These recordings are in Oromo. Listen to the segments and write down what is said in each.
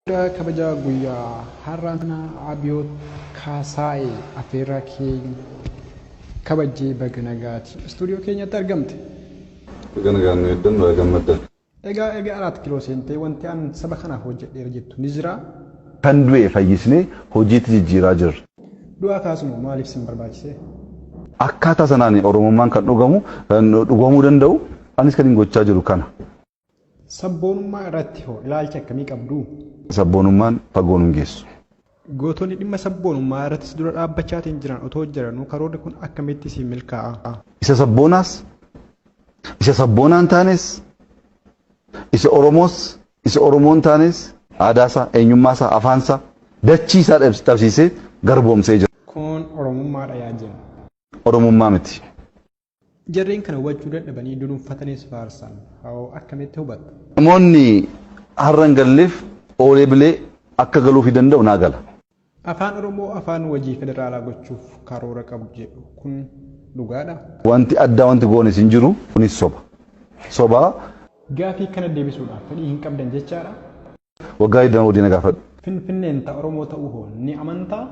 Kabaja guyyaa har'aa kana Abiyoot Kaasaayee affeerraa keenya kabajjee baga nagaati. Istuudiyoo keenyatti argamte. Baga nagaan nu eegdan, baga gammaddan. Egaa erga Araat Kiloo seentee wanti an saba kanaaf hojjedheera jettu ni jiraa? Kan du'e fayyisnee hojiitti jijjiiraa jirra. Du'aa kaasuun maaliif sin barbaachise? Akkaataa sanaan Oromummaan kan dhugamu, kan dhugoomuu danda'u, anis kanin gochaa jiru kana. Sabboonummaa irratti hoo ilaalcha akkamii qabdu? Sabboonummaan fagoo nun geessu. Gootonni dhimma sabboonummaa irratti si dura dhaabbachaatiin jiran otoo jiranuu karoorri kun akkamitti siif milkaa'a? Isa sabboonaas, isa sabboonaa hin taanes, isa Oromoos, isa Oromoo hin taanes aadaasaa, eenyummaasaa, afaansaa, dachiisaa dhabsiisee garboomsee jira. Kun Oromummaadha yaa jennu. Oromummaa miti. Jarreen kana hubachuu dadhabanii dunuunfataniis faarsan. Hoo akkamitti hubatta? Namoonni har'a hin galleef oolee bulee akka galuufii danda'u naa gala. Afaan Oromoo afaan hojii federaalaa gochuuf karoora qabu jedhu kun dhugaadhaa? Wanti addaa wanti goones hin jiru kunis soba. Soba. Gaafii kana deebisuudhaaf fedhii hin qabdan jechaadhaa? Waggaa 20 booddee na gaafadhu. Finfinneen ta Oromoo ta'uu hoo ni amantaa?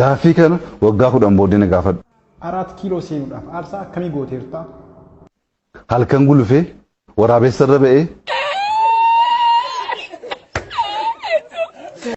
Gaaffii kana waggaa 10 booddee na gaafadhu. Araat Kiiloo seenuudhaaf aarsaa akkamii gooteerta? Halkan gulufee, waraabessa irra ba'ee.